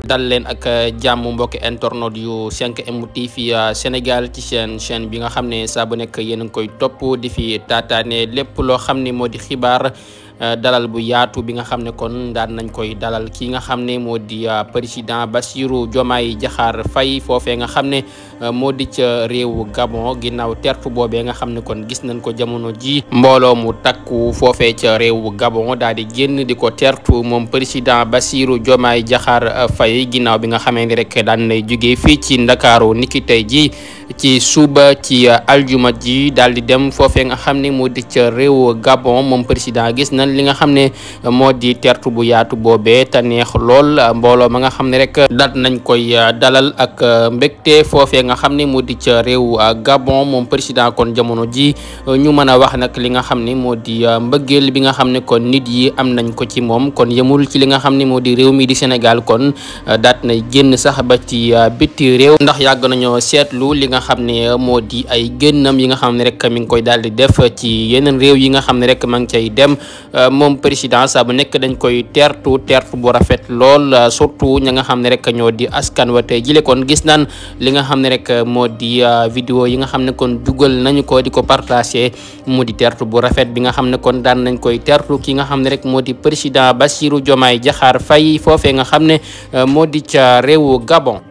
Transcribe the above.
dal leen ak jàmm mbokki internet yu 5M TV Sénégal ci seen chaîne bi nga xam ne saa bu nekk yéen a ngi koy topp di fi taataane lépp loo xam ne moo di xibaar dalal bu yaatu bi nga xam ne kon daan nañ koy dalal ki nga xam ne moo di président Bassirou Diomaye Diakhar Faye foofee nga xam ne moo di ca réewu Gabon ginnaaw tertu boobee nga xam ne kon gis nañ ko jamono ji mbooloo mu takku foofee ca réewu Gabon daal di génn di ko tertu moom président Bassirou Diomaye Diakhar Faye ginnaaw bi nga xamee ni rek daan nay jógee fii ci Ndakaaru niki tey ji ci suba ci aljuma ji daal di dem foofee nga xam ne moo di ca réewu Gabon moom président gis nañ li nga xam ne moo di tertu bu yaatu boobee te neex lool mbooloo ma nga xam ne rek daat nañ koy dalal ak mbégte foofee nga xam ne moo di ca réew Gabon moom président kon jamono ji ñu mën a wax nag li nga xam ne moo di mbëggeel bi nga xam ne kon nit yi am nañ ko ci moom kon yemul ci li nga xam ne moo di réew mi di Sénégal kon daat nay génn sax ba ci bitti réew ndax yàgg nañoo seetlu li nga xam ne moo di ay génnam yi nga xam ne rek mi ngi koy daal di def ci yeneen réew yi nga xam ne rek ma ngi cay dem moom président saa bu nekk dañ koy tertu bu rafet lool surtout ña nga xam ne rek ñoo di askan wa tey jile kon gis naan li nga xam ne rek moo di vidéo yi nga xam ne kon dugal nañu ko di ko partagé mu di tertu bu rafet bi nga xam ne kon daan nañ koy tertu ki nga xam ne rek moo di président Bassirou Diomaye Diakhar Faye foofee nga xam ne moo di ca réewu Gabon.